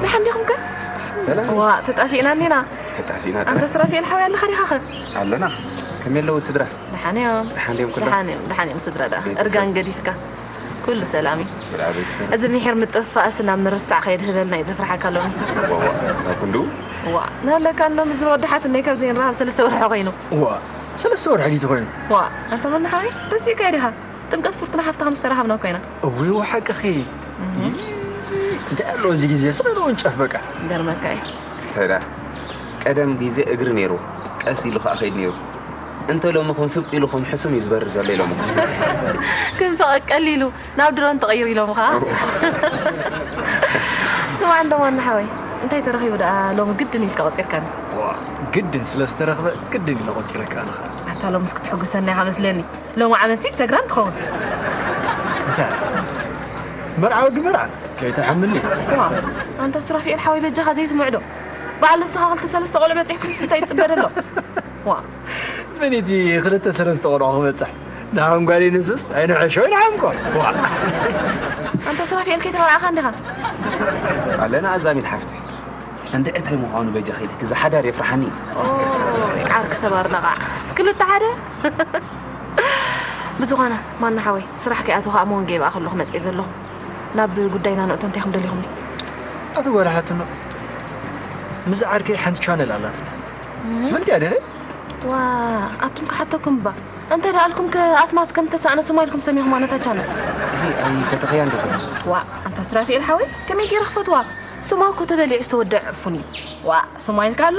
ደሓን ዲኹም ከ? ሰላም። ዋ፣ ተጣፊእና እኒና። ተጣፊእና ጥራይ። ኣንተ ስራፊኤል ሓወይ ኣለኻ ዲኻ ኸ? ኣለና። ከመይ ኣለዉ ስድራ? ደሓን እዮም። ደሓን ድዮም ኩሎም? ደሓን እዮም፣ ደሓን እዮም ስድራ ደኣ። ቤተሰብ? እርጋን ገዲፍካ። ኩሉ ሰላም እዩ። ስራ ቤት? እዚ ምሒር ምጥፍፋእስ ናብ ምርሳዕ ከየድህበልና እዩ ዘፍርሓካ ሎሚ። ዋ፣ ዋ፣ ሳብ ክንድኡ? ዋ፣ ንሃለካ ሎሚ እዚ ወዲ ሓትነይ ካብዚ ንረኻብ ሰለስተ ወርሒ ኮይኑ። ዋ፣ ሰለስተ ወርሒ ድዩ ኮይኑ? ዋ፣ ኣንተ መናሓዊ ረሲእካዮ ዲኻ? ጥምቀት ፍርቱና ሓፍትኻ ምስ ተራኸብና ኮይና። እውይ፣ ሓቅኺ። እህ። እንታይ ኣሎ እዚ ግዜ? ስቕ ኢሉ ወንጨፍ በቃ። ይገርመካ እዩ። እንታይ ደኣ? ቀደም ግዜ እግሪ ነይሩ፣ ቀስ ኢሉ ኸኣ ኸይድ ነይሩ። እንተ ሎሚ ክንፍቅ ኢሉ ከም ሕሱም እዩ ዝበርር ዘሎ ኢሎምኻ። ክንፍቕ ቀሊሉ ናብ ድሮን ተቐይሩ ኢሎምኻ። ስማዕ እንዶ ማና ሓወይ፣ እንታይ ተረኺቡ ደኣ ሎሚ ግድን ኢልካ ቆጺርካኒ? ዋ፣ ግድን ስለ ዝተረኽበ ግድን ኢለ ቆጺረካ ኣነ ኸኣ። ኣታ ሎምስ ክትሕጉሰና ኢኻ መስለኒ። ሎሚ ዓመትሲ ሰግራን ትኸውን። እንታይ ኣት? መርዓ ወዲ መርዓ ከይትሓምኒ። ዋ፣ ኣንታ ሱራፊኤል ሓወይ በጃኻ ዘይትምዕዶ። በዓል ንስኻ ክልተ ሰለስተ ቆልዑ በጺሕኩምስ እንታይ ይጽበ ደሎ? ዋ። መን እቲ ክልተ ሰለስተ ቆልዑ ክበጽሕ? ንዓም ጓለይ ንሱስ ኣይንሕሾ ኣይንዓምቆ። ዋ። ኣንታ ሱራፊኤል ከይተመርዓኻ እንዲኻ? ኣለና ኣዛሚት ሓፍተይ። እንድዒ እንታይ ምዃኑ በጃኺ ኢልኪ፣ እዚ ሓዳር የፍርሓኒ። ኦይ፣ ዓርኪ ሰብ ኣርነቓዕ። ክልተ ሓደ? ብዝኾነ፣ ማና ሓወይ፣ ስራሕ ከይኣተኹ ኣብ መንጎ ይብኣ ከለኹ መጽየ ዘለኹ። ናብ ጉዳይና ንእቶ፣ እንታይ ኢኹም ደሊኹምኒ? ኣቲ ጓል ሓትኖ፣ ምስ ዓርከይ ሓንቲ ቻነል ኣላትና። እም። ትፈልጥያ ዲኺ? ዋ፣ ኣቱም ክሓተኩም እባ። እንታይ ደኣልኩም ከ ኣስማት ከም ተሳእነ ስማ ኢልኩም ሰሚኹም ነታ ቻነል? እሂ፣ ኣይፈተኽያን ዲኺ? ዋ፣ ኣንታ ሱራፊኤል ሓወይ፣ ከመይ ገይረ ክፈትዋ? ስማ እኮ ተበሊዑ ዝተወደዐ ዕፉን እዩ። ዋእ፣ ስማ ኢልካ ኣሎ?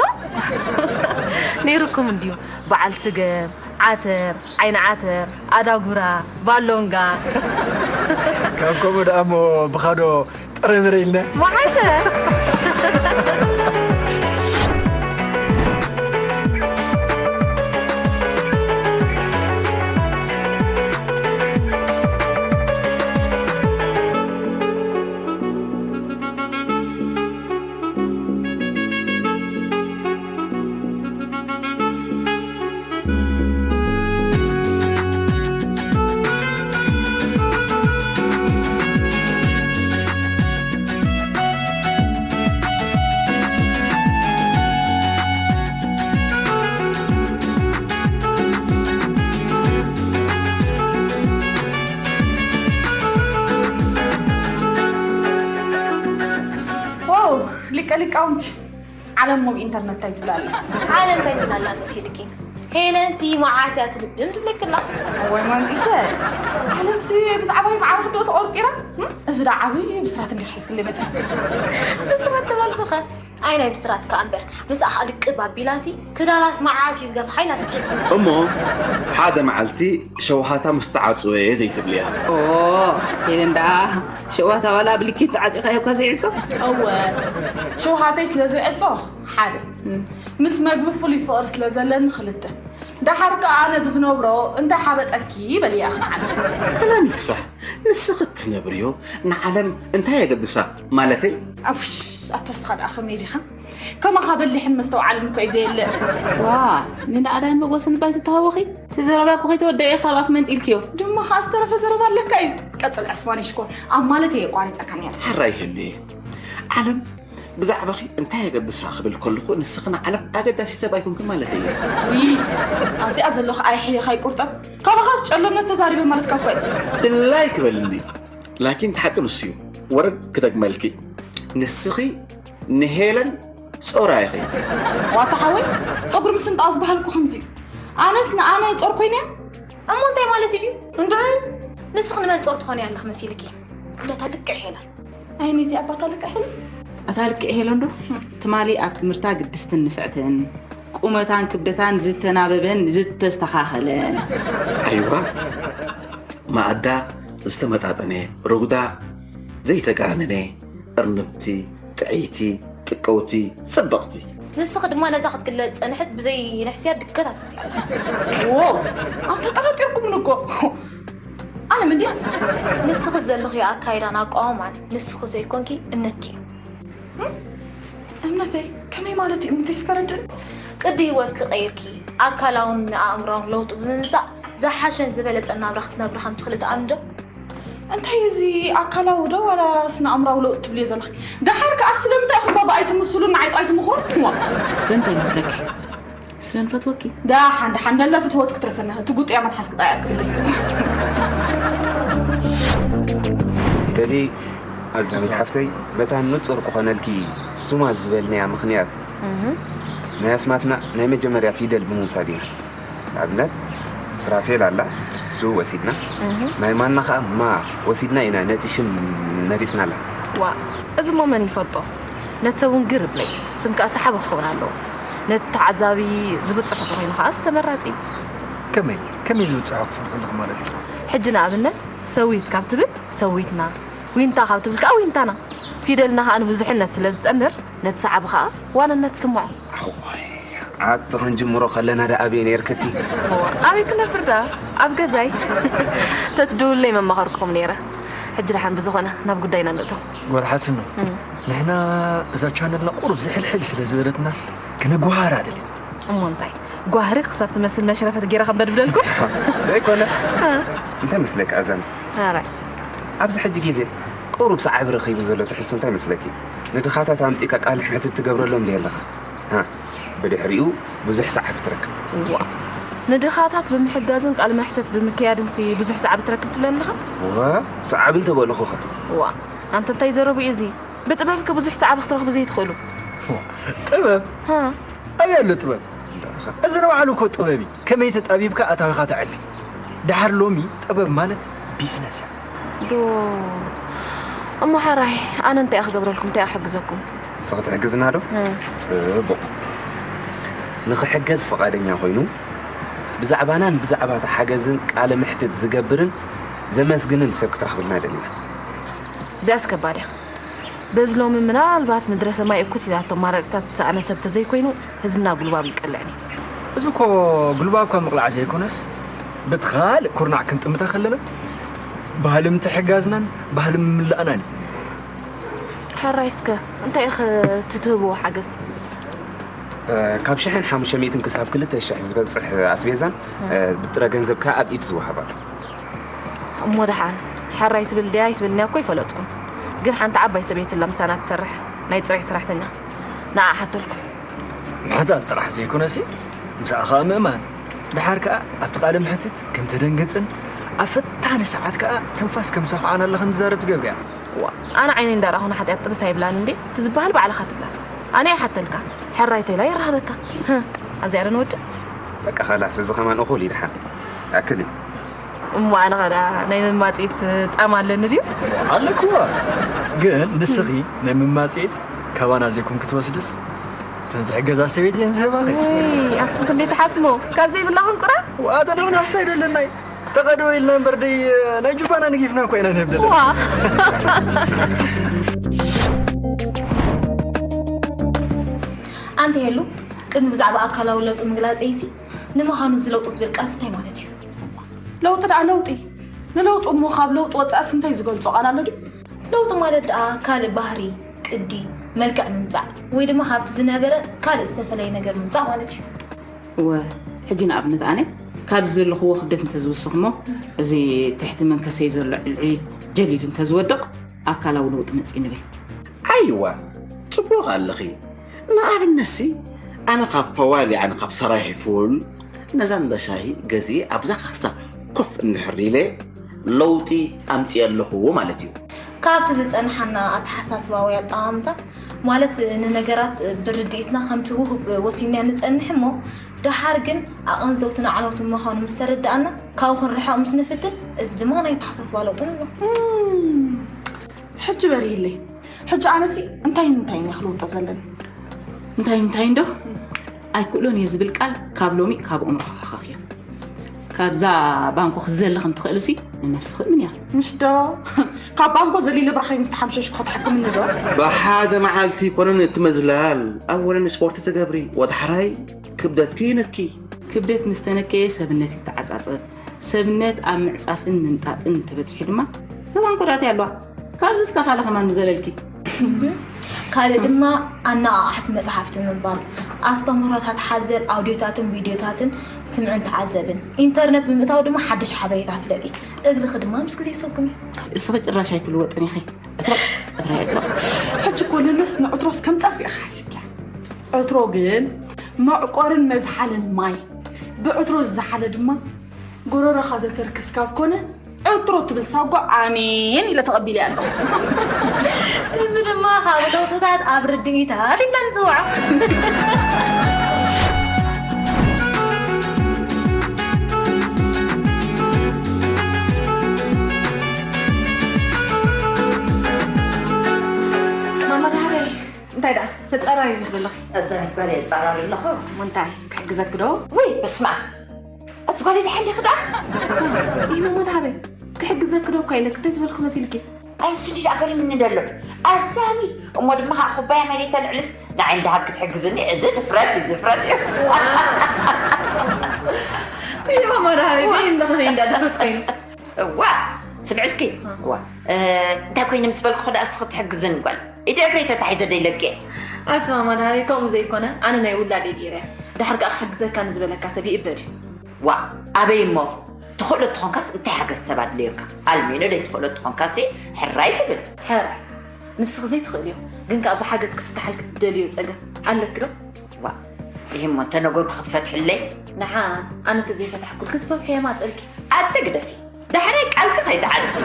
ነይሩኩም እንድዩ። በዓል ስገም፣ ዓተር፣ ዓይኒ ዓተር፣ ኣዳጉራ፣ ባሎንጋ። ካብ ከምኡ ደኣ እሞ ብኻዶ ጥርምር ኢልና። ምሓሸ። ዋው፣ ሊቀ ሊቃውንቲ ዓለም ሞብ ኢንተርነት እንታይ ትብላ ኣላ? ዓለም እንታይ ትብላ ኣላ መሲልኪ? ሄለንሲ መዓስ እያ ትልብም ትብለኪ ኣላ። እዋይ ማንጢሰ፣ ዓለምሲ ብዛዕባይ ማዕረ ክንደኡ ተቖርቂራ። እም? እዚ ደኣ ዓብዪ ብስራት እንዲኻ ሒዝክለይ መፂኻ። ብስራት ተበልኩኸ? ኣይ ናይ ብስራት ከኣ እምበር፣ ምስኣ ከኣ ልቅብ ኣቢላሲ፣ ክዳናስ መዓሽ እዩ ዝገፍሓ ኢላትኪ። እሞ ሓደ መዓልቲ ሸውሃታ ምስ ተዓጽወ ዘይትብልያ። ኦ፣ ሄለን ደኣ ሸውሃታ ዋላ ብልኪት ተዓጺኻዮ እኳ ዘይዕጾ። እወ፣ ሸውሃተይ ስለ ዘይዕጾ ሓደ፣ ምስ መግቢ ፍሉይ ፍቕሪ ስለ ዘለኒ ክልተ፣ ደሓር ከኣ ኣነ ብዝነብሮ እንታይ ሓበጠኪ በልያ። ከማዓለ ከላም ይፍሳሕ። ንስኺ እትነብርዮ ንዓለም እንታይ የገድሳ ማለተይ? ኣፍሽ፣ ኣታ እስኻ ደኣ ከመይ ዲኻ? ከማኻ በሊሕን መስተውዓልን እኮ እዩ ዘየለ። ዋ፣ ንናእዳን መጎስን ባይ ዝተሃወኺ? እቲ ዘረባ እኮ ከይተወደአ ካብ ኣፍ መንጢልክዮ። ድማ ኸዓ ዝተረፈ ዘረባ ኣለካ እዩ። ቀጽል ዕስማን ይሽኮር። ኣብ ማለት እየ ቋሪጸካ ነይረ። ሓራ ይህሉ እየ። ዓለም ብዛዕባኺ እንታይ የገድሳ ክብል ከለኹ ንስኺ ንዓለም ኣገዳሲ ሰብ ኣይኮንክን ማለት እየ። ውይ፣ ኣብዚኣ ዘለኹ ኣይሕየኻ ይቁርጠብ። ካባኻ ዝጨለመት ተዛሪበ ማለትካ እኮ እዩ። ድላይ ክበልኒ። ላኪን እቲ ሓቂ ንሱ እዩ። ወረድ ክደግመልኪ። ንስኺ ንሄለን ጾራ ኢኺ። ዋታ ሓወይ፣ ጸጉሪ ምስንጣቕ ዝበሃል እኮ ከምዚ እዩ። ኣነስ ንኣነ ጾር ኮይነ እያ። እሞ እንታይ ማለት እዩ? እንድዒ ንስኺ ንመን ጾር ትኾኒ ኣለኺ መሲልኪ? እንደታ ልክዕ ሄለን። ኣይነይቲ ኣባታ ልክዕ ሄለን። ኣታ ልክዕ ሄለን ዶ? ትማሊ ኣብ ትምህርታ ግድስትን ንፍዕትን፣ ቁመታን ክብደታን ዝተናበበን ዝተስተኻኸለን። ኣይዋ፣ ማኣዳ ዝተመጣጠነ፣ ርጉዳ ዘይተጋነነ፣ እርንብቲ፣ ጥዕይቲ፣ ጥቀውቲ፣ ጽብቕቲ። ንስኺ ድማ ነዛ ክትግለጽ ጸንሕት ብዘይ ንሕስያ ድከታት ትስትያ ኣለኺ። ዎ፣ ኣተጠራጢርኩምኒ እኮ። ኣነ ምንድያ? ንስኺ ዘለኽዮ ኣካይዳን ኣቃውማን ንስኺ ዘይኮንኪ እምነትኪ እዩ። እምነተይ? ከመይ ማለት እዩ እምነተይ እስከ ረድእኒ? ቅዲ ህይወትኪ ቀይርኪ ኣካላውን ኣእምራውን ለውጢ ብምምጻእ ዝሓሸን ዝበለጸን ናብራ ክትነብሪ ከም ትኽእሊ ትኣምኒ ዶ? እንታይ እዚ ኣካላዊ ዶ ዋላ ስነ ኣእምራዊ ለውጢ ትብልዮ ዘለኺ? ደሓር ከኣ ስለምንታይ ኢኹም ባባ ኣይትምስሉን ንዓይ ጥራይ ትምኽሩን? እዋ። ስለምንታይ መስለኪ? ስለ ንፈትወኪ። ደሓን ደሓን ደላ ፍትወት ክትረፈና እቲ ጉጥያ መልሓስ ክጣያ ክፍለይ። በሊ ኣዛሚት ሓፍተይ በታ ንጹር ክኾነልኪ ስማ ዝበልናያ ምኽንያት ናይ ኣስማትና ናይ መጀመርያ ፊደል ብምውሳድ ኢና። ንኣብነት ሱራፌል ኣላ፣ ሱ ወሲድና። ናይ ማና ኸኣ ማ ወሲድና ኢና ነቲ ሽም መሪጽናላ። ዋእ፣ እዚ እሞ መን ይፈልጦ? ነቲ ሰብ እውን ግር እብለይ። ስም ከኣ ሰሓቢ ክኸውን ኣለዎ። ነቲ ተዓዛቢ ዝብጽሖ ተኾይኑ ከኣስ ተመራጺ እዩ። ከመይ ከመይ ዝብጽሖ ክትብሊ ከለኺ ማለት እዩ? ሕጂ ንኣብነት ሰዊት ካብ ትብል ሰዊትና፣ ዊንታ ካብ ትብል ከኣ ዊንታና። ፊደልና ከኣ ንብዙሕነት ስለ ዝጠምር ነቲ ሰዓቢ ከኣ ዋንነት ይስምዖ። ዓቲ ክንጅምሮ ከለና ደኣ ኣበይ ነይርክቲ? ኣበይ ክነብር ደኣ ኣብ ገዛይ። ተትድውለይ መማኸርኩኹም ነይረ። ሕጂ ደሓን ብዝኾነ ናብ ጉዳይና ንእቶ። ጓል ሓትኖ ንሕና እዛ ቻነልና ቁሩብ ዝሕልሕል ስለ ዝበለትናስ ክነጓሃራ ደሊና። እሞ እንታይ ጓህሪ ክሳብ ትመስል መሽረፈት ገይረ ከንበድብደልኩም? ዘይኮነ እንታይ መስለካ ኣዛን ኣራይ ኣብዚ ሕጂ ግዜ ቁሩብ ሰዓቢ ረኺቡ ዘሎ ትሕዝቶ እንታይ መስለኪ? ንድኻታት ኣምጺእካ ቃለ ሕትት ትገብረሎም ድየ ኣለኻ? ሃ ብድሕሪኡ ብዙሕ ሰዓቢ ትረክብ። ዋ ንድኻታት ብምሕጋዝን ቃለ መሕተት ብምክያድንሲ ብዙሕ ሰዓቢ ትረክብ ትብለኒ ኣለኻ? ዋ ሰዓቢ እንተበልኹኸ? ዋ ኣንተ እንታይ ዘረቡ እዩ እዚ? ብጥበብኪ ብዙሕ ሰዓቢ ክትረኽቢ ዘይትኽእሉ። ጥበብ? ሃ ኣበይ ኣሎ ጥበብ? እዚ ንባዕሉ እኮ ጥበብ እዩ። ከመይ ተጣቢብካ ኣታዊኻ ተዕቢ። ደሓር ሎሚ ጥበብ ማለት ቢዝነስ እያ። ዶ እሞ ሓራይ ኣነ እንታይ እየ ክገብረልኩም? እንታይ እየ ክሕግዘኩም? ንስኺ ትሕግዝና ዶ? ጽቡቕ። ንኽሕገዝ ፍቓደኛ ኮይኑ ብዛዕባናን ብዛዕባ እቲ ሓገዝን ቃለ መሕትት ዝገብርን ዘመስግንን ሰብ ክትረኽብልና ደሊና። እዚኣስ ከባድ እያ። በዚ ሎሚ ምናልባት ምድረ ሰማይ እኩት ኢላቶ ኣማራፅታት ዝሰኣነ ሰብ ተዘይኮይኑ ህዝብና ጉልባቡ ይቀልዕን እዩ። እዚ እኮ ጉልባብካ ምቕላዕ ዘይኮነስ በቲ ካልእ ኩርናዕ ክንጥምታ ከለና ባህሊ ምትሕግጋዝናን ባህሊ ምምልኣናን እዩ። ሕራይ እስከ እንታይ ኢኺ እቲ ትህብዎ ሓገዝ? ካብ ሽሕን ሓሙሽተ ሚእትን ክሳብ ክልተ ሽሕ ዝበፅሕ ኣስቤዛን ብጥረ ገንዘብ ከዓ ኣብ ኢድ ዝወሃብ ኣሎ። እሞ ደሓን ሕራይ ትብል ድያ ኣይትብልንያ እኮ ኣይፈለጥኩን። ግን ሓንቲ ዓባይ ሰበይቲ ኣላ ምሳና ትሰርሕ ናይ ፅሬት ሰራሕተኛ ንዓ ሓተልኩ። ምሕታት ጥራሕ ዘይኮነሲ ምሳኣ ከዓ ምእማን። ደሓር ከዓ ኣብቲ ቃለ መሕትት ከም ተደንገፅን ኣብ ፈታኒ ሰዓት ከዓ ትንፋስ ከም ዝሰኽዓን ኣላ ከም ትዛረብ ትገብርያ። ዋ ኣነ ዓይነይ እንዳረኣኹ ንሓጢኣት ጥብስ ኣይብላን እንዴ እቲ ዝበሃል ባዕልኻ ትብላ። ኣነ እየ ሓተልካ ሕራይ ተይላ የራኽበካ። ኣብዚኣ ዶ ንወድእ? በቃ ኸላስ እዚ ኸማን እኹል እዩ ደሓን። ኣክል እዩ። እሞ ኣነ ኸዳ ናይ መማፅኢት ፃማ ኣለኒ ድዩ? ኣለክዋ ግን ንስኺ ናይ መማፅኢት ካባና ዘይኮን ክትወስድስ፣ ተን ዝሕገዛ ሰበይቲ እየን ዝህባ። ወይ ኣቱም ክንደይ ትሓስሞ ካብ ዘይብላኹም ቁራ። ዋታ ደምና ስታይ ደለናይ ተቐዶ ኢልና እምበር ደይ ናይ ጁባና ንጊፍና እኮ ኢና ንህብ ዘለና። ዋ ኣንቲ ሄሉ፣ ቅድሚ ብዛዕባ ኣካላዊ ለውጢ ምግላጸይሲ፣ ንምዃኑ እዚ ለውጢ ዝብል ቃልሲ እንታይ ማለት እዩ? ለውጢ ደኣ ለውጢ። ንለውጢ እሞ ካብ ለውጢ ወፃእስ እንታይ ዝገልፆ ቃል ኣሎ ድዩ? ለውጢ ማለት ደኣ ካልእ ባህሪ፣ ቅዲ፣ መልክዕ ምምጻእ ወይ ድማ ካብቲ ዝነበረ ካልእ ዝተፈለየ ነገር ምምጻእ ማለት እዩ። እወ፣ ሕጂ ንኣብነት ኣነ ካብዚ ዘለኽዎ ክብደት እንተዝውስኽ እሞ፣ እዚ ትሕቲ መንከሰይ ዘሎ ዕልዕሊት ጀሊሉ እንተዝወድቕ ኣካላዊ ለውጢ መፅኡ ንብል። ኣይዋ፣ ጽቡቕ ኣለኺ። ንኣብነትሲ፣ ኣነ ካብ ፈዋሊ፣ ኣነ ካብ ሰራሒ ፉል ነዛ እንዳ ሻሂ ገዚኤ ኣብዛ ካሳ ኮፍ እንድሕር ኢለ ለውጢ ኣምፅእ ኣለኹ ማለት እዩ። ካብቲ ዝጸንሓና ኣተሓሳስባ ወይ ኣጠማምታ ማለት ንነገራት ብርድኢትና ከምቲ ውሁብ ወሲንና ንጸንሕ እሞ ደሓር ግን ኣቐንዘውትን ኣዕነውትን ምዃኑ ምስ ተረዳእና ካብኡ ክንርሕቕ ምስ ንፍትን እዚ ድማ ናይ ኣተሓሳስባ ለውጢ ንብሎ። ሕጂ በሪህለይ። ሕጂ ኣነሲ እንታይ እንታይ ኢና ክልውጦ ዘለና? እንታይ እንታይ እንዶ ኣይክእሎን እየ ዝብል ቃል ካብ ሎሚ ካብ ኣእምሮኻ ሓኻኽዮ። ካብዛ ባንኮ ክትዘሊ ከም ትኽእልሲ ንነብስኺ እምንያ። ምሽ ዶ? ካብ ባንኮ ዘሊለ ብራኸይ ምስ ተሓምሸሽኩ ክትሕክምኒ ዶ? ብሓደ መዓልቲ ይኮነን እቲ መዝላል ኣወለን ስፖርት ትገብሪ ወድሓራይ ክብደትኪ ይንኪ። ክብደት ምስ ተነከየ ሰብነት ይተዓጻጸብ። ሰብነት ኣብ ምዕጻፍን ምምጣጥን እንተበጺሑ ድማ ተባንኮ ዳእቲ ኣለዋ። ካብዚ እስከ ካልእ ከማን ምዘለልኪ። ካልእ ድማ ኣነቓቓሕቲ መጽሓፍቲ ምንባብ፣ ኣስተምህሮታት ሓዘል ኣውዲዮታትን ቪድዮታትን ስምዕን ተዓዘብን። ኢንተርነት ብምእታው ድማ ሓድሽ ሓበሬታ ፍለጢ። እግርኺ ድማ ምስ ግዜ ይሰጉም እዩ። እስኺ ጭራሽ ኣይትልወጥን ኢኺ። ዕትሮ ዕትሮ ዕትሮ። ሕጂ እኮ ንነስ ንዕትሮስ ከም ጸፊእኻ ሓሲብኪያ። ዕትሮ ግን መዕቆርን መዝሓልን ማይ፣ ብዕትሮ ዝዘሓለ ድማ ጎረሮኻ ዘተርክስ ካብ ኮነ ዕትሮ ትብል ሳጓ ኣሜን ኢለ ተቐቢለ ኣለኹ። እዚ ድማ ካብ ለውጥታት ኣብ ርድኢታት ኢልና ንፅውዖ። ማማ ደሃበይ እንታይ ደኣ ተጸራሪ ኣለኺ ዘለኺ? እዛ ሚት ጓል እየ ፃራሪ ኣለኹ። እሞ እንታይ ክሕግዘኪ ዶ? ውይ በስማ እዚ ጓል ድሓን ዲኺ ደኣ? ይህ ማማ ደሃበይ ክሕግዘኪ ዶ እኳ ኢለኪ እንታይ ዝበልኩ መሲልኪ? ኣይ ንሱ ድሽ ኣገሪምኒ ደሎ ኣዛሚ እሞ ድማ ከዓ ኩባያ መሬት ኣልዕልስ ንዓይ እንዳሃብ ክትሕግዝኒ እዚ ድፍረት እዩ ድፍረት እዩ። ይህ ማማ ደሃበይ እንታይ ከመይ እንዳደፈት ኮይኑ እዋ ስምዒ እስኪ እዋ እንታይ ኮይነ ምስ በልኩ ክዳ እስኺ ትሕግዝኒ ጓል ኢደ እግረይ ተታሒዘ ደይለቅየ። ኣቲ ማማ ደሃበይ ከምኡ ዘይኮነ ኣነ ናይ ውላደይ ገይረ ድሕር ከዓ ክሕግዘካ ንዝበለካ ሰብ ይእበድ እዩ። ዋ ኣበይ እሞ ትኽእሎ ትኾንካስ እንታይ ሓገዝ ሰብ ኣድልዮካ ኣልሜኖ ደይ ትኽእሎ ትኾንካሲ ሕራይ ትብል። ሕራይ ንስኺ ዘይትኽእልዮ ግን ከዓ ብሓገዝ ክፍትሓልኪ ትደልዮ ፀገም ኣለኪ ዶ? ዋ ይህ እሞ እንተነገርኩ ክትፈትሕለይ ንሓ ኣነ ተዘይፈታሕኩልኪ ዝፈትሑ የማፀልኪ ኣትግደፊ ዳሕራይ ቃልኪ ከይትዓጽፊ።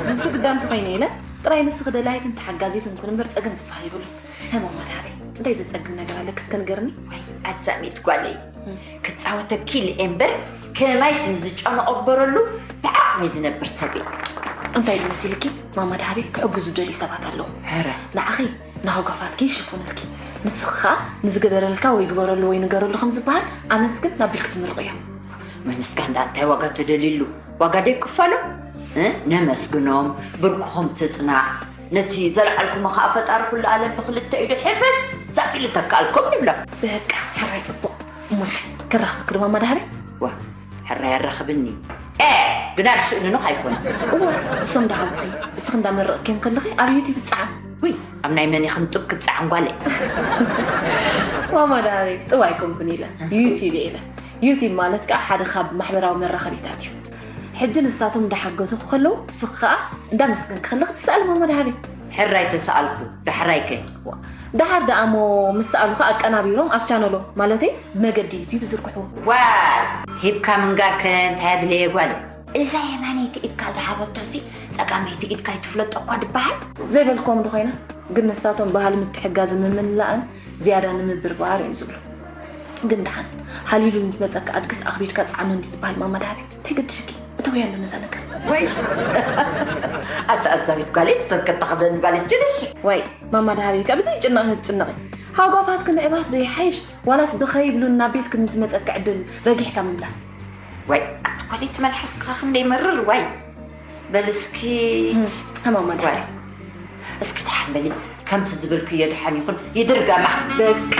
ንሱ ግዳ እንተኾይነ ኢለ ጥራይ ንስኺ ደላይትን ተሓጋዚትን ኩን እምበር ጸገም ዝበሃል የብሉን። ሀ ማማ ደሃበይ እንታይ ዘጸግም ነገር ኣለኪ እስከ ንገርኒ? ዋይ ኣዛሚት ጓለይ ክጻወተኪ ኢለ እምበር ከማይ ስኒ ዝጨነቆ ግበረሉ ብዓቕመይ ዝነብር ሰብ እየ። እንታይ ዶ መሲልኪ ማማ ደሃበይ ክሕግዙ ዝደልዩ ሰባት ኣለዉ። ኧረ ንዓኺ ንሃጓፋትኪ ይሽፍኑልኪ። ንስኺ ኸኣ ንዝገበረልካ ወይ ግበረሉ ወይ ንገረሉ ከም ዝበሃል ኣመስግን ናብ ብል ክትምርቕዮ። ምምስጋን ደኣ እንታይ ዋጋ ተደልዩሉ? ዋጋ ዶ ይክፈሎ? እ? ነመስግኖም፣ ብርክኹም ትጽናዕ። ነቲ ዘልዓልኩሞ ኸኣ ፈጣሪ ኩሉ ኣለም ብኽልተ ኢዱ ሕፍስ ኣቢሉ ተካኣልኩም ንብሎ። በቃ ሕራይ ጽቡቕ። እሞ ንሓ ክራኽበኪ ዶ ማማ ደሃበይ? ዋ፣ ሕራይ ኣራኽብኒ። ኤ፣ ግና ብስእንኑኽ ኣይኮነ። እወ፣ እሶም ደሃብኹ እዩ። እስኺ እንዳመረቕክዮም ከለኺ ኣብ ዩቲብ ይጸዓን። ውይ፣ ኣብ ናይ መን ኢኽን ጡብ ክትጸዓን ጓለይ? ማማ ደሃበይ፣ ጡብ ኣይኮንኩን ኢለ። ዩቲብ እየ ኢለ። ዩቲብ ማለት ከዓ ሓደ ካብ ማሕበራዊ መራኸቢታት እዩ። ሕጂ ንሳቶም እንዳሓገዙ ከለዉ ንስኺ ከዓ እንዳመስገንኪ ከለኺ ትሰኣሊ ማማ ደሃበይ። ሕራይ ተሰኣልኩ ዳሕራይ ከ? ደሓር ደኣ እሞ ምስ ሰኣሉኺ ኣቀናቢሮም ኣብ ቻነሎም ማለተይ ብመገዲ ዩቲብ ይዝርግሕዎ። ዋይ ሂብካ ምንጋር ከ እንታይ ኣድለየ ጓለይ? እዛ የማነይቲ ኢድካ ዝሃበቶሲ ፀጋመይቲ ኢድካ ኣይትፍለጦ እኳ ድበሃል። ዘይበልክዎም ዶ ኮይነ ግን ንሳቶም ባህሊ ምትሕጋዝን ምምልላእን ዝያዳ ንምብርባር እዮም ዝብሉ። ግን ደሓን ሃሊሉ ንዝመፀካ ኣድግስ ኣኽቢድካ ፀዓኖ እንዲ ዝበሃል ማማ ደሃበይ እንታይ ገድሽኪ እተውያ ኣሎ ነዛ ነገር። ወይ ኣታ ኣዛቢት ጓለይ ትሰብከ ተኸብለኒ ጓል ጅንሽ። ወይ ማማ ደሃበይ ካብ ዘይጭነቕ ክትጭነቒ። ሃጓፋትኪ ምዕባስ ዶ ይሓይሽ ዋላስ ብኸይብሉን ናብ ቤትኪ ንዝመጸኪ ዕድል ረጊሕካ ምምላስ? ወይ ኣቲ ጓለይ ትመልሓስካ ክንደይ መርር ዋይ። በል እስኪ። እም፣ ማማ ደሃበይ። እስኪ ደሓን በሊ። ከምቲ ዝብልክዮ ደሓን ይኹን ይድርገማ። በቃ።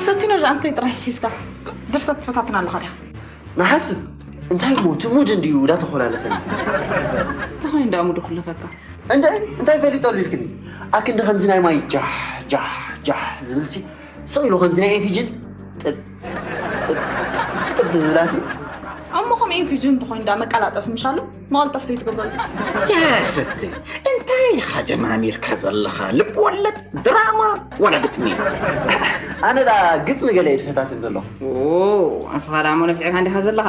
ሰቲኖ ደኣ እንታይ ጥራሕ ሒዝካ ድርሰት ትፈታትን ኣለኻ ድያ? ንሓስብ እንታይ እሞ እቲ ሙድ እንድዩ እንዳተኾላለፈኒ። እንታይ እንታይ ሙድ ኩለፈካ? እንደ እንታይ ፈሊጠሉ ኢልክኒ? ኣክንዲ ከምዚ ናይ ማይ ጃሕ ጃሕ ጃሕ ዝብልሲ ስቕ ኢሉ ከምዚ ናይ ኤንፊጅን ጥብ ጥብ ጥብ ዝብላቲ። እሞ ከም ኤንፊጅን እንተኾይኑ ዳ መቀላጠፍ ምሻሉ መቐልጠፍ ዘይትገብረሉ። ያሰቲ እንታይ ኢኻ ጀማሚርካ ዘለኻ? ልብ ወለድ፣ ድራማ፣ ወላ ግጥሚ? ኣነ ዳ ግጥሚ ገለ እየ ዝፈታትን ዘለኹ። ንስኻ ዳ እሞ ነፊዕካ እንዲኻ ዘለኻ?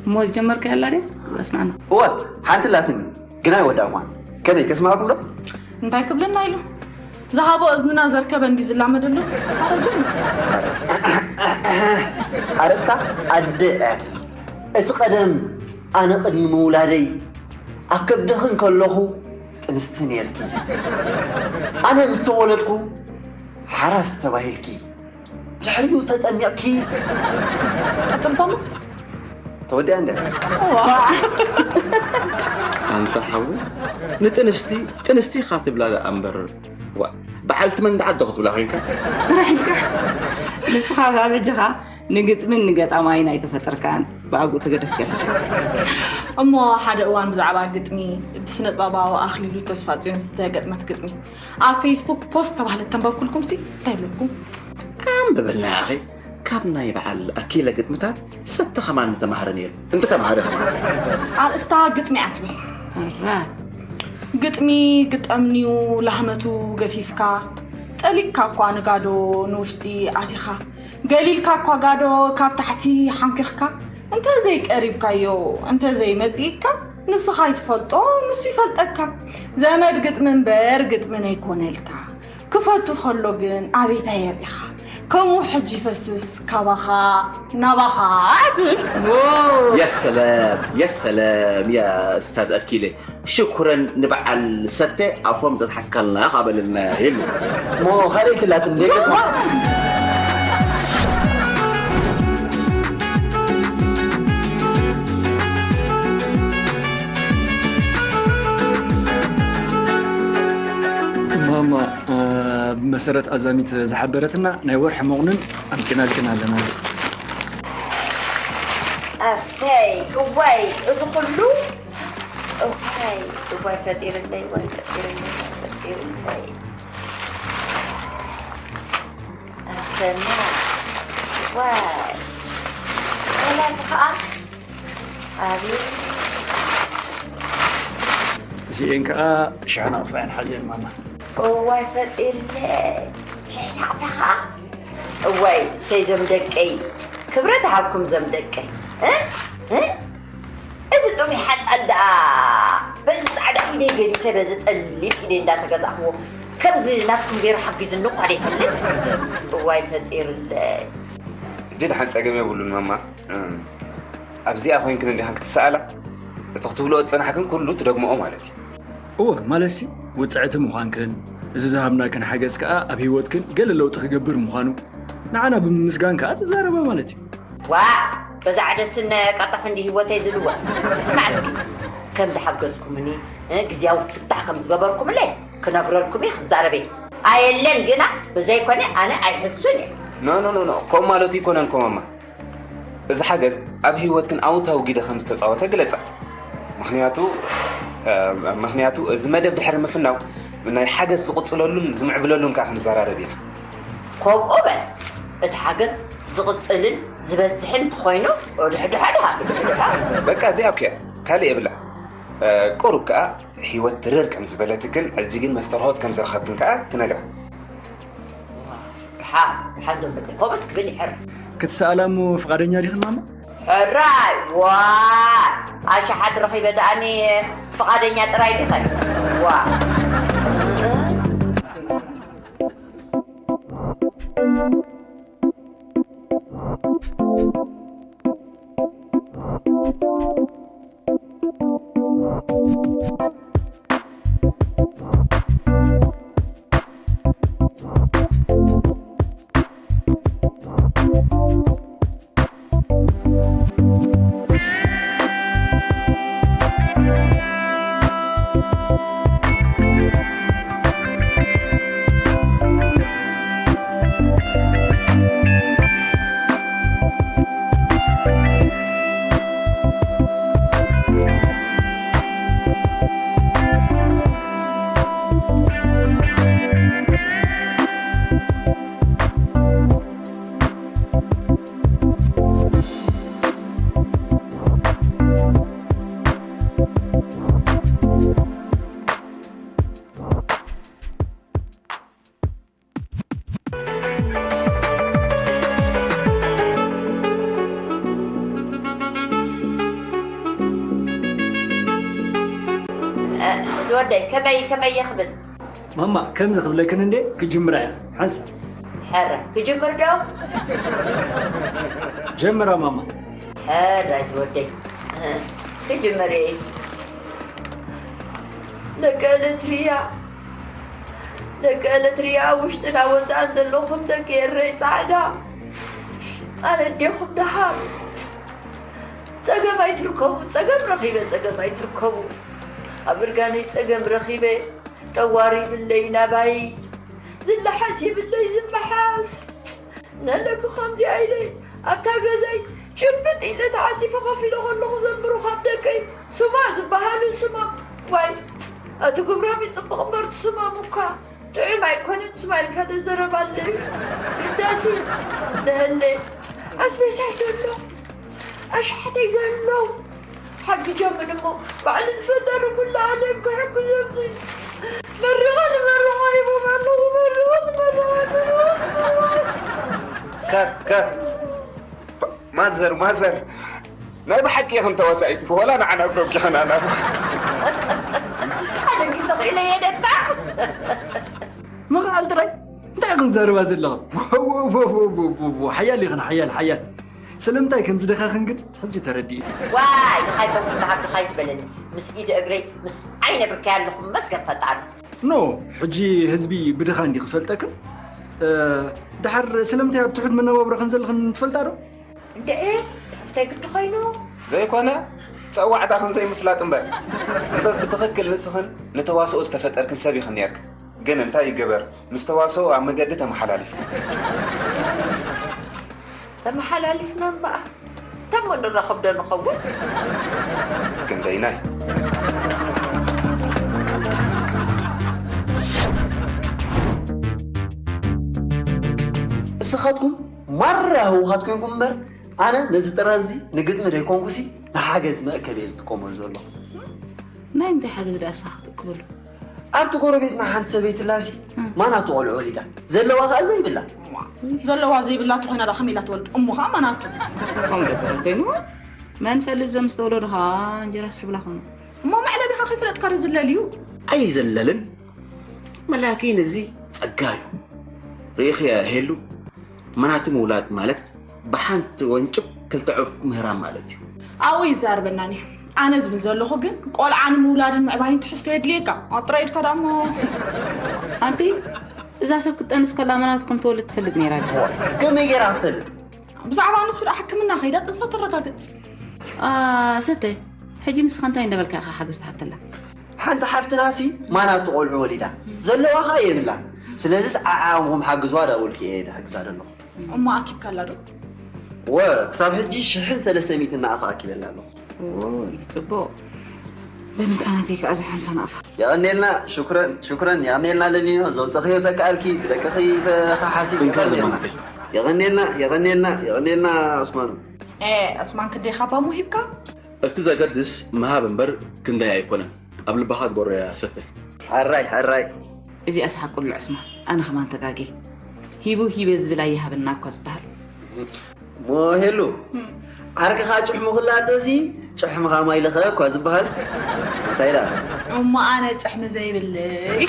እሞ ዝጀመርካያ ኣላ ድያ? ኣስማዕና። እወ፣ ሓንቲ ኣላትኒ፣ ግን ኣይወዳእኳን። ከመይ፣ ከስማዕኩም ዶ? እንታይ ክብለና ኢሉ? ዝሃቦ እዝንና ዘርከበ እንዲ ዝላመደሉ። ኣረ ጀምር። ኣርእስታ ኣደ እያ ትብል። እቲ ቀደም ኣነ ቅድሚ ምውላደይ ኣብ ከብድኺ እንከለኹ ጥንስቲ ነርኪ። ኣነ ምስ ተወለድኩ ሓራስ ተባሂልኪ። ድሕሪኡ ተጠሚቕኪ። ቀጽልባማ። ተወዲኣ እንደ። ኣንታ ሓዊ፣ ንጥንስቲ ጥንስቲ ኢኻ ትብላ ደኣ እምበር፣ ዋ፣ በዓልቲ መንደዓት ዶ ክትብላ ኮይንካ? ራሒልካ። ንስኻ ካብ ሕጂኻ ንግጥምን ንገጣማይን ኣይተፈጠርካን፣ ብኣግኡ ተገደፍካ ሕጂ። እሞ ሓደ እዋን ብዛዕባ ግጥሚ ብስነጥበባዊ ኣኽሊሉ ተስፋጽዮን ዝተገጥመት ግጥሚ ኣብ ፌስቡክ ፖስት ተባህለት ተንበብኩልኩም ሲ እንታይ ብለኩም? ኣንብብልና ኣኺ፣ ካብ ናይ በዓል ኣኪለ ግጥምታት ሰተ ኸማን ምተማህረ ነይሩ። እንተተማህረ ኸማን። ኣርእስታ ግጥሚ እያ ትብል። ኣራ። ግጥሚ ግጠምንዩ ላህመቱ ገፊፍካ፣ ጠሊቅካ እኳ ንጋዶ ንውሽጢ ኣቲኻ፣ ገሊልካ እኳ ጋዶ ካብ ታሕቲ ሓንኪኽካ፣ እንተ ዘይቀሪብካዮ፣ እንተ ዘይመጺእካ፣ ንስኻ ኣይትፈልጦ፣ ንሱ ይፈልጠካ። ዘመድ ግጥሚ እምበር ግጥሚ ነይኮነልካ። ክፈቱ ከሎ ግን ኣቤት ኣየርኢኻ። ከምኡ ሕጂ ይፈስስ ካባኻ ናባኻ ትብል። የሰለም፣ የሰለም፣ ያ እስታዝ ኣኪለ። ሽኩረን ንበዓል ሰተ ኣፎም ዘትሓዝካልና ካበለልና የሉ። እሞ ካልኣይቲ ላትን ደቂ ማማ፣ እ፣ ብመሰረት ኣዛሚት ዝሓበረትና ናይ ወርሒ መቑንን ኣምጺናልክን ኣለና። እዚ ኣሰይ፣ እዋይ፣ እዚ ኩሉ? እዋይ፣ እዋይ ፈጢርለይ፣ እዋይ ፈጢርለይ፣ እዋይ ፈጢርለይ። ኣሰና፣ እዋይ። ወላ እዚ ኸኣ፣ ኣቤት። እዚኤን ከኣ ሽሕና ኣጥፋኤን ሓዘን ማማ። እዋይ ፈጢርለይ፣ ሽሕና ኣጥፋ ኸኣ። እዋይ፣ እሰይ ዘም ደቀይ። ክብረት ሃብኩም ዘም ደቀይ። እ? እ? እዚ ጥሙይ ሓጣል ደኣ በዚ ጻዕዳ ኢደይ ገዲፈ በዚ ጸሊም ኢደይ እንዳተገዛእክዎ ከምዚ ናትኩም ገይሩ ሓጊዝኒ እኳ ደይፈልጥ። እዋይ ፈጢርለይ። ሕጂ ደሓን ጸገም የብሉን ማማ። እም፣ ኣብዚኣ ኮይንክን እንዲኽን ክትሰኣላ፣ እቲ ክትብልኦ ዝጸናሕክን ኩሉ ትደግምኦ ማለት እዩ። እወ፣ ማለትሲ ውጽዕቲ ምዃንክን፣ እዚ ዝሃብናክን ሓገዝ ከኣ ኣብ ህይወትክን ገለ ለውጢ ክገብር ምዃኑ ንዓና ብምምስጋን ከኣ ትዛረባ ማለት እዩ። ዋእ፣ በዛ ዓደስን ቀልጠፍ እንዲ ህይወተይ ዝልወጥ። ስማዕ እስኪ፣ ከም ዝሓገዝኩምኒ፣ እ፣ ግዝያዊ ፍታሕ ከም ዝገበርኩምለይ ክነግረልኩም እየ፣ ክዛረብ እየ። ኣየለን ግና፣ ብዘይኮነ ኣነ ኣይሕሱን እየ። ኖ፣ ኖ፣ ኖ፣ ኖ፣ ከምኡ ማለቱ ኣይኮነን ኮማማ። እዚ ሓገዝ ኣብ ህይወትክን ኣውንታዊ ግደ ከም ዝተጻወተ ግለጻ። ምኽንያቱ፣ እ፣ ምኽንያቱ እዚ መደብ ድሕሪ ምፍናው ናይ ሓገዝ ዝቕጽለሉን ዝምዕብለሉን ከኣ ክንዘራረብ ኢና። ከምኡ በል፣ እቲ ሓገዝ ዝቕጽልን ዝበዝሕን እንተኾይኑ፣ ድሕድሖ ድሃ፣ ድሕድሖ። በቃ እዚኣ ኣብኪያ፣ ካልእ የብላ። እ፣ ቁሩብ ከኣ ህይወት ትርር ከም ዝበለትክን፣ ሕጂ ግን መስተርሆት ከም ዝረኸብክን ከኣ ትነግራ። ሓንዞም በቃ ኮበስ ክብል ይሕር ክትሰኣላ እሞ ፍቓደኛ ዲኽን ማማ? ሕራይ ዋ ኣሻሓት ረኺበ ደኣኒ ፍቓደኛ ጥራይ ዲኸ? ዋ ዝወደይ ከመይ ከመይ የኽብል ማማ ከምዚ ክብለክን እንዴ ክጅምራ ኢኻ ሓንሳ ሕረ ክጅምር ዶ ጀምራ ማማ ሕረ ዝወደይ ክጅምር እየ ደቂ ኤለትርያ ደቂ ኤለትርያ ውሽጥና ወፃእን ዘለኹም ደቂ ኤረይ ፃዕዳ ኣነ ኣዴኹም ደሃብ ፀገም ኣይትርከቡ ፀገም ረኺበ ፀገም ኣይትርከቡ ኣብ እርጋነይ ፀገም ረኺበ ጠዋሪ ይብለይ ናባይ ዝለሓስ ይብለይ ዝመሓስ ነለኪ ከምዚኣ ኢለ ኣብታ ገዛይ ጭብጥ ኢለ ተዓፂፈ ኮፍ ኢለ ከለኹ ዘንብሩ ካብ ደቀይ ስማ ዝበሃሉ ስማ ዋይ እቲ ግብሮም ይፅብቕ እምበር እቲ ስሞም እኳ ጥዑም ኣይኮነን ስማ ኢልካ ዶ ዘረባ ኣለዩ ቅዳሲ ደህለ ኣስቤዛይ ደሎ ኣሽሓተይ ደሎ ሓግጆምን እሞ ባዕሉ ዝፈጠሩ ኩሉ ኣደም ክሕግዞምሲ መሪቐ ንመርቓ ሂቦም ኣለኹ መሪቐ ንመርቓ ከት ከት ማዘር ማዘር ናይ ብሓቂ ኢኽን ተዋሳኢት ወላ ንዓና ብሎክ ኢኽን ኣና ኣደጊ ተኽኢለ የደካ ምኽኣል ጥራይ እንታይ ኢኽን ዘርባ ዘለኻ ሓያል ኢኽን ሓያል ሓያል ስለምንታይ ከም ዝደኸኽን ግን ሕጂ ተረዲኡ። ዋይ ድኻይ ከውን ብሃብ ድኻይ ትበለኒ ምስ ኢድ እግረይ ምስ ዓይነ ብርካይ ኣለኹ መስገን ፈጣሪ። ኖ ሕጂ ህዝቢ ብድኻ እንዲ ክፈልጠክን ድሓር ስለምንታይ ኣብ ትሑት መነባብሮ ከም ዘለኽን ትፈልጣ ዶ? እንድዒ ጽሕፍተይ ግዲ ኮይኑ። ዘይኮነ ጸዋዕታኽን ዘይምፍላጥ እምበር ሰብ ብትኽክል ንስኽን ንተዋስኦ ዝተፈጠርክን ሰብ ኢኽን ነርክን። ግን እንታይ ይገበር ምስ ተዋስኦ ኣብ መገዲ ተመሓላሊፍና። ተመሓላሊፍና እምበኣር ተሞ ንራኸብ ዶ ንኸውን? ክንደይናይ እስኻትኩም ማራ ህውኻት ኮንኩም እምበር ኣነ ነዚ ጥራዝ እዚ ንግጥሚ ደይኮንኩሲ ንሓገዝ መእከል እየ ዝጥቀመሉ ዘለኹ። ናይ እንታይ ሓገዝ ደኣ እስኻ ክትእክበሉ? ኣብቲ ጎረቤትና ሓንቲ ሰበይቲ ኣላሲ ማናቱ ቆልዑ ወሊዳ ዘለዋ ከኣ ዘይብላ። ዘለዋ ዘይብላ ተኾይና ደኣ ከመይ ኢላ ትወልድ እሞ ኸኣ ማናቱ። ከምኡ ደኣ ኮይኑ መን ፈልጥ ዘም ዝተወለዱ ኸኣ እንጀራ ስሕብላ ኾኑ። እሞ መዕለሊኻ ከይፈለጥካ ዶ ዝለል እዩ? ኣይዘለልን መላኪ ነዚ ጸጋ እዩ። ርኢኽያ ሄሉ መናቱ ምውላድ ማለት ብሓንቲ ወንጭፍ ክልተ ዑፍ ምህራም ማለት እዩ። ኣብኡ ይዛርበናን እዩ። ኣነ ዝብል ዘለኹ ግን ቆልዓ ንምውላድን ምዕባይን ትሕዝቶ የድልየካ። ኣጥራይ ኢድካ ደኣ እሞ። ኣንቲ እዛ ሰብ ክትጠንስ ከላ መናቱ ከም ትወልድ ትፈልጥ ነይራ ድያ? ከመይ ገይራ ክትፈልጥ? ብዛዕባ ንሱ ደኣ ሕክምና ከይዳ ጥንሳ ተረጋግጽ። ሰተ ሕጂ ንስኻ እንታይ እንዳበልካ ኢኻ ሓገዝ ትሓተላ? ሓንቲ ሓፍትናሲ ማናቱ ቆልዑ ወሊዳ ዘለዋ ኸኣ የብላ። ስለዚስ ዓዓኹም ሓግዝዋ ዳበልኩ እየ ድሕግዛ ዘለኹ። እሞ ኣኪብካላ ዶ? ወ ክሳብ ሕጂ ሽሕን ሰለስተ ሚእትን ናቕፋ ኣኪበላ ኣለኹ። ውይ ጽቡቕ። በል እንካ ናተይ ከኣ እዛ ሓምሳ ናቕፋ። የቐንየልና ሹክረን ሹክረን የቐንየልና ለሊኖ ዘውጸኽዮ ተከኣልኪ ብደቅኺ ተኸሓሲ እንካ የቐንየልና። ዘመናተይ። የቐንየልና የቐንየልና የቐንየልና ዑስማኑ። ኤ ዑስማን ክንደይ ካባ ምሂብካ? እቲ ዘገድስ ምሃብ እምበር ክንደይ ኣይኮነን ኣብ ልብኻ ግበሮ እያ ሰተ። ሕራይ ሕራይ። እዚኣ ሰሓቅ ኩሉ ዕስማ ኣነ ከማን ተጋግየ ሂቡ ሂበ ዝብል ኣይሃበና እኳ ዝበሃል። ሞ ሄሉ፣ ዓርክኻ ጭሕሙ ክላጸሲ፣ ጭሕምኻ ማይ ልኸ እኳ ዝበሃል። እንታይ ደኣ? እሞ ኣነ ጭሕሚ ዘይብለይ።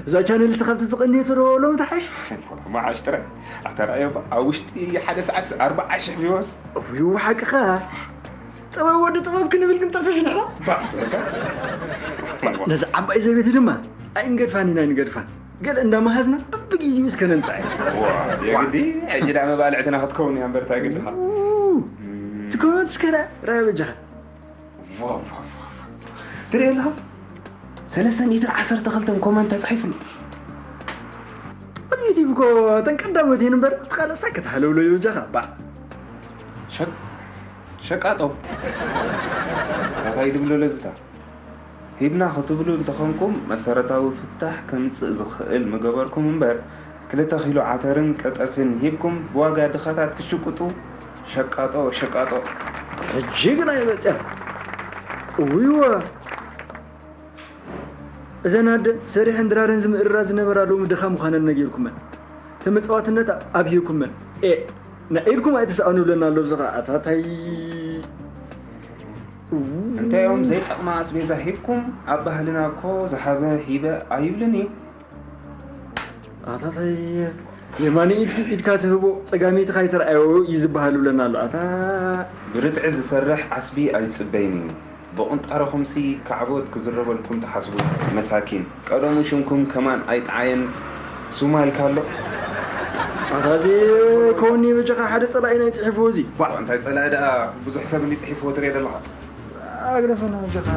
እዛ ቻነል ሲ ካብቲ ዝቐንየቶ ዶ ሎም ተሓሽ? መዓሽ ጥራይ። ኣታ ረኣዮ እባ፣ ኣብ ውሽጢ ሓደ ሰዓት ኣርባዓ ሽሕ ቪወስ። እውይ፣ ሓቅኻ። ጥበብ ወዲ ጥበብ ክንብል ክንጠፍሽ ንሕና። ባ፣ በቃ። ነዚ ዓባይ ዘቤት ድማ ኣይንገድፋን ኢና፣ ኣይንገድፋን። ገለ እንዳመሃዝና በብግዜኡ እስከ ነምጽኣ። ዋ፣ የግዲ፣ ሕጂ ደኣ መባልዕትና ክትከውን እያ እምበር፣ እንታይ ግድኻ? ው፣ ትኮት እስከ ራ-፣ ራያ በጃኻ። ዋ፣ ዋ፣ ዋ። ትርኢ ኣለኻ? ሰለስተ ሚእትን ዓሰርተ ክልተን ኮመንት ተጻሒፉ ኣሎ። ኣብ ዩቲዩብ እኮ እተን ቀዳሞት እየን እምበር፣ እቲ ካልእ ሳክት ሃለውለዩ በጃኻ። ባ። ሸቅ-፣ ሸቃጦ። እንታይ ድብሎ ለዝታ? ሂብና ክትብሉ እንተኾንኩም፣ መሰረታዊ ፍታሕ ከምጽእ ዝኽእል ምገበርኩም እምበር፣ ክልተ ኪሎ ዓተርን ቀጠፍን ሂብኩም ብዋጋ ድኻታት ክሽቅጡ፣ ሸቃጦ፣ ሸቃጦ። ሕጂ ግና ይመጽያ። እውይወ። እዘን ኣደ ሰሪሐን ድራረን ዝምእርራ ዝነበራ ሎሚ ድኻ ምዃነን ነጊርኩመን። ተመጽዋትነት ኣብሂርኩመን። ኤ፣ ናይ ኢድኩም ኣይትስኣኑ ብለና ኣሎ፣ እዚ ኸኣ ኣታታይ። እንታይ እዮም ዘይጠቕማ ኣስቤዛ ሂብኩም? ኣብ ባህልና እኮ ዝሃበ ሂበ ኣይብልን እዩ። ኣታታይ፣ የማኒ ኢድኪ ኢድካ ትህቦ፣ ጸጋመይትኻ ኣይተርኣዮ እዩ ዝበሃል ብለና ኣሎ። ኣታ ብርትዒ ዝሰርሕ ዓስቢ ኣይጽበይን እዩ። ብቕንጣረኹምሲ ካዕቦት ክዝረበልኩም ትሓስቡ መሳኪን። ቀደሙ ሽምኩም ከማን ኣይጠዓየን ሱማ ኢልካ ኣሎ። ኣታ እዚ ከወኒ በጃኻ ሓደ ጸላኢ ናይ ጽሒፍዎ እዚ። ባ፣ እንታይ ጸላኢ ደኣ ብዙሕ ሰብ እንዲ ጽሒፍዎ ትሪኦ ዘለኻ? ኣግደፈና በጃኻ።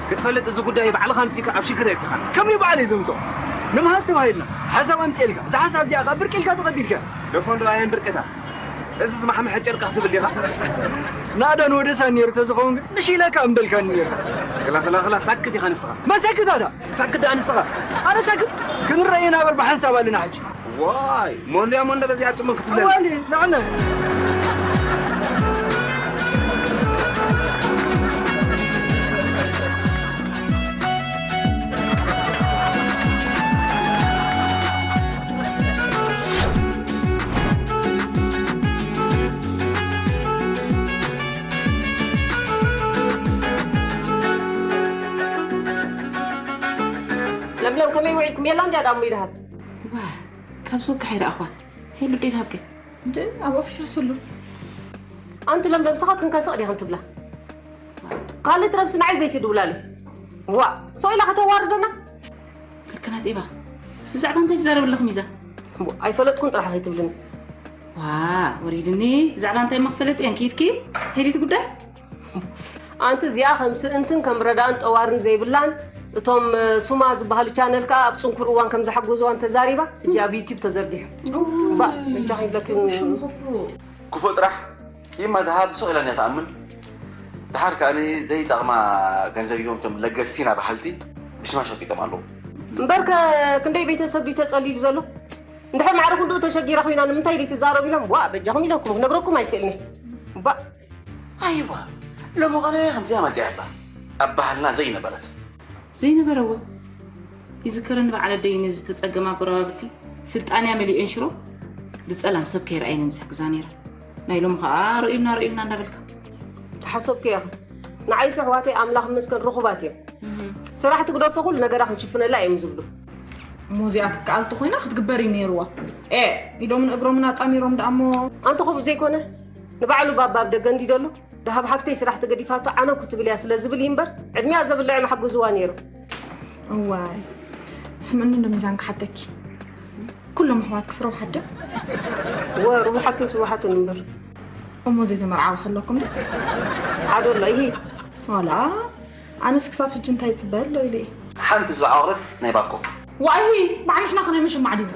ክትፈልጥ እዚ ጉዳይ ባዕልኻ ኣምጺእካ ኣብ ሽግር የእቲኻና። ከመይ ባዕለይ ዘምጾ? ንምሃዝ ተባሂልና ሓሳብ ኣምጺኤልካ። እዛ ሓሳብ እዚኣ ከኣ ብርቅ ኢልካ ተቐቢልካ። ደፎ እንዶ ኣየን ብርቅታ? እዚ ዝማሕመሐ ጨርቂ ክትብል ዲኻ? ናእዳን ወደሳን ነይሩ ተዝኸውን ግን ምሽ ኢለካ እምበልካኒ ነይሩ። ክላ፣ ክላ፣ ክላ፣ ሳክት ኢኻ ንስኻ። መሳክት ኣታ? ሳክት ደኣ ንስኻ። ኣነ ሳክት? ክንረኣየና እበር ብሓንሳብ ኣለና ሕጂ። ዋይ፣ ሞንዶ እያ ሞንዶ በዚኣ ጽምም ክትብለኒ። ዋሊ፣ ንዓና። ለምለም፣ ከመይ ውዒልኩም? የላ እንድያ ዳሞ ይድሃብ። ዋ፣ ካብ ሱቅ ከሓይ ረኣኽዋ። ሄሉ፣ ደይ ትሃብከ? እንደ ኣብ ኦፊስ ኣሰሉ። ኣንቲ ለምለም፣ ንስኻትክን ከስቕ ዲኽን ትብላ? ካልእ ትረብሲ ንዓይ ዘይትድውላለ። ዋ፣ ሰው ኢላ ከተዋርደና? ከከናት ኢባ፣ ብዛዕባ እንታይ ትዛረብ ኣለኽ ሚዛ? እሞ ኣይፈለጥኩን ጥራሕ ከይትብልኒ። ዋ፣ ወሪድኒ። ብዛዕባ እንታይ እሞ ክፈልጥ እየን? ኪድኪ፣ እንታይ ድዩ እቲ ጉዳይ? ኣንቲ እዚኣ ከም ስእንትን ከም ረዳእን ጠዋርን ዘይብላን፣ እቶም፣ እ፣ ሱማ ዝበሃሉ ቻነል ከኣ ኣብ ጽንኩር እዋን ከም ዝሓገዝዋን ተዛሪባ፣ ሕጂ ኣብ ዩቲዩብ ተዘርጊሑ። እባ፣ በጃኺ ኢለኪ። ሽሙ ክፉእ። ክፉእ ጥራሕ። ይማ ደሃብ ስቕ ኢላ እያ ትኣምን። ደሓር ከኣ ዘይጠቕማ ገንዘብ ሂቦም እቶም ለገስቲና በሃልቲ ብሽማ ሸቂጦም ኣለዉ። እምበርከ ክንደይ ቤተሰብ ድዩ ተጸሊሉ ዘሎ? እንድሕር ማዕረ ክንድኡ ተሸጊራ ኮይና ንምንታይ ደይ ትዛረቡ ኢሎም፣ ዋ፣ በጃኹም ኢለኩም ክነግረኩም ኣይክእልኒ። ባ። ኣይዋ፣ ሎሚ ቐነ ከምዚኣ መጺኣ ኣላ። ኣብ ባህልና ዘይነበረት። ዘይነበረ እውን ይዝከረኒ፣ በዓል ኣደይ ነዚ ዝተጸገማ ጎረባብቲ ስልጣንያ መሊኦን ሽሮ ብጸላም ሰብ ከይረኣየንን ዝሕግዛ ነይረን። ናይ ሎሚ ኸኣ ርእዩና ርእዩና እንዳበልካ። ተሓሰብኩ ኢኻ። ንዓይሲ ኣሕዋተይ ኣምላኽ ይመስገን ርኹባት እዮም። እህ። ስራሕ ትግደፎ ኩሉ ነገራ ክንሽፍነላ እዮም ዝብሉ። እሞ እዚኣ ትከኣል ተኾይና ክትግበር እዩ ነይርዋ። ኤ፣ ኢዶምን እግሮምን ኣጣሚሮም ደኣ እሞ። ኣንተ ከምኡ ዘይኮነ፣ ንባዕሉ ባባ ኣብ ደገ እንዲ ደሎ፣ ደሃብ ሓፍተይ ስራሕ ተገዲፋቶ ዓነው ክትብል እያ ስለ ዝብል እዩ እምበር፣ ዕድሚኣ ዘብልዕ መሓግዝዋ ነይሩ። እዋይ፣ ስምዕኒ እንዶ ሚዛን ክሓተኪ። ኩሎም ኣሕዋትኪ ስረውሓት ድዮም? እወ፣ ርቡሓትን ስቡሓትን እምበር። እሞ ዘይተመርዓዊ ከለኩም ዶ? ሓደ ኣሎ፣ ኢሂ። ዋላ፣ ኣነስ ክሳብ ሕጂ እንታይ ይጽበ ኣሎ ኢለ እየ። ሓንቲ ዝዓቑረት ናይ ባኮ። ዋይ፣ ባዕልሕና ከነይ ምሽማዕ ድዩ?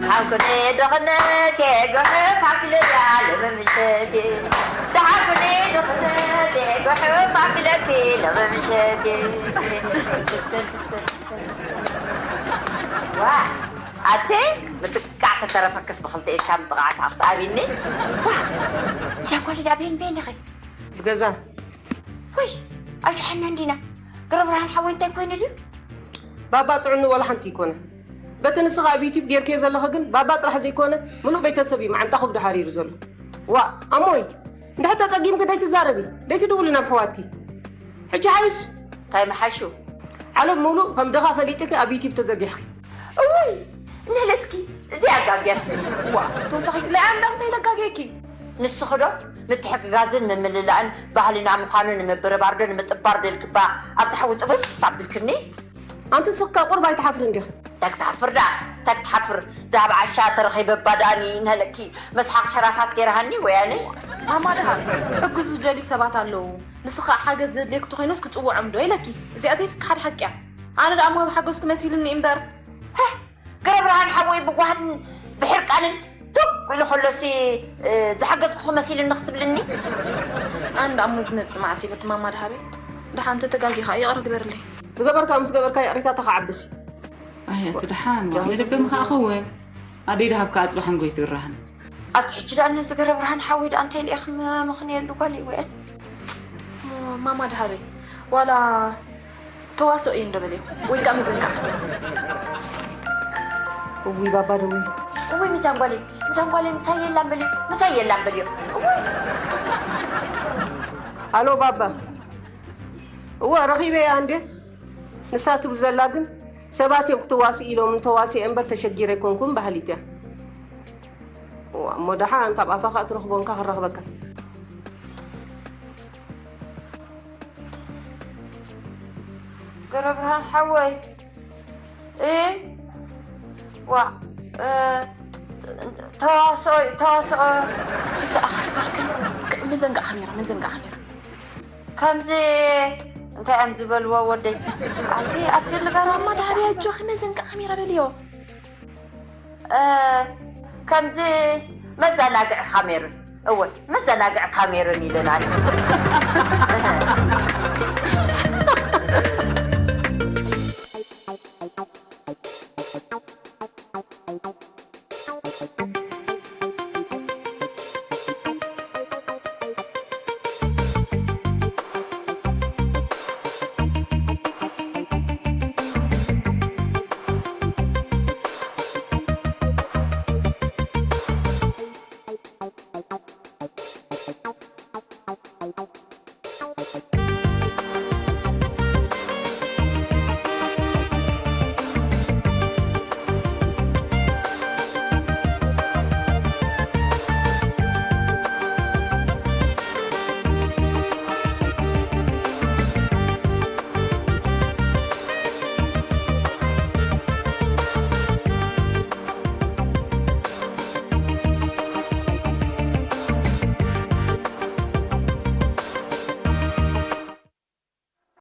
ሓኩኒ ድኽነቴ ጉሕፍ ኣቢለያ ሎሚ ምሸቴ። ድሓኩኒ ድኽነቴ ጉሕፍ ኣቢለኪ ሎሚ ምሸቴ። ዋ ኣቴ ምጥቃዕ ተተረፈክስ ብኽልተ ኢድካ ምጥቓዕ ከዓ ክትኣብኒ። ዋ እዛ ጓል እዚኣ ቤን ቤን ኢኺ። ብገዛ ወይ ኣይሸሓና እንዲና። ገረብርሃን ሓወይ እንታይ ኮይኑ ድዩ? ባባ ጥዕኑ ዋላ ሓንቲ ይኮነ። በቲ ንስኻ ኣብ ዩቲብ ጌርክዮ ዘለኸ ግን ባባ ጥራሕ ዘይኮነ ምሉእ ቤተሰብ እዩ መዓንጣኹ ብድሓር ይሩ ዘሎ። ዋ ኣሞይ እንድሕር ተጸጊምኪ ደይትዛረቢ ደይትድውሊ ናብ ኣሕዋትኪ። ሕጂ ሓይሽ እንታይ ምሓሹ? ዓለም ምሉእ ከም ድኻ ፈሊጥኪ ኣብ ዩቲብ ተዘርጊሕኺ። እውይ ንህለትኪ እዚኣ ኣጋግያትኒ። ዋ ተወሳኺት ለያ እንዳ እንታይ ለጋግየኪ? ንስኺ ዶ ምትሕግጋዝን ምምልላእን ባህልና ምዃኑ ንምብርባር ዶ ንምጥባር ዶ ኢልኪ እባ ኣብዛ ሓዊ ጥብስ ኣቢልክኒ። ኣንቲ ስኽካ ቁርብ ኣይትሓፍርን ዲኺ? ተክትሓፍር ደኣ ተክትሓፍር ደሃብ ዓሻ ተረኺበ እባ ደኣ ንህለኪ መስሓቕ ሸራፋት ገይርሃኒ ወያነይ። ማማ ደሃብ ክሕግዙ ዝደልዩ ሰባት ኣለዉ። ንስኺ ሓገዝ ዘድልየኪ ተኾይኑስ ክጽውዖም ዶ ኢለኪ። እዚኣ ዘይትከሓድ ሓቂ እያ። ኣነ ደኣ እሞ ዝሓገዝኩ መሲሉኒ እምበር። ገረብርሃን ሓወይ ብጓህን ብሕርቃንን ቱግ ኢሉ ከሎሲ ዝሓገዝኩኺ መሲሉኒ ክትብልኒ? ኣነ ደኣ እሞ ዝመጽእ መዓስ ኢለ እቲ ማማ ደሃበይ። ደሓን እንተ ተጋጊኻ ይቕረ ግበርለይ። ዝገበርካዮ ምስ ገበርካዮ ይቕሬታ ተኻዓብስ እዩ። ኣይ ኣቲ ደሓን ዋ ንልብም ከኣ ክውን ኣደይ ደሃብካ ኣጽባሕን ጎይትግራህን። ኣቲ ሕጂ ደኣ ነዚ ገረብርሃን ሓወይ ደኣ እንታይ ኢለ ክመኽንየሉ ጓለይ ወየን። ማማ ደሃበይ ዋላ ተዋስኦ እዩ እንዶ በልዮ ወይ ከኣ መዘንጋዕ ሓመር። እውይ ባባ ደዊሉ። እውይ ሚዛን ጓለይ ሚዛን ጓለይ ምሳይ የላን በልዮ ምሳይ የላን በልዮ። እውይ ኣሎ ባባ። እወ ረኺበያ እንዴ። ንሳ ትብል ዘላ ግን ሰባት እዮም ክትዋስእ ኢሎም እንተዋሲኤ እምበር ተሸጊረ ኣይኮንኩን በሃሊት እያ። እሞ ደሓን ካብ ኣፋ ከዓ ትረኽቦ እንካ ክረኽበካ። ገረብርሃን ሓወይ እ ዋ እ ተዋስኦ ተዋስኦ እቲ ተኣኸልበልክን መዘንጋ ካሜራ መዘንጋ ካሜራ ከምዚ እንታይ እዮም ዝበልዎ ወደይ ኣቲ ኣቲ ንገሮም ማዳርያ እጆኺ መዘንጋ ካሜራ በልዮ ከምዚ መዘናግዒ ካሜርን እወ መዘናግዒ ካሜርን ኢለና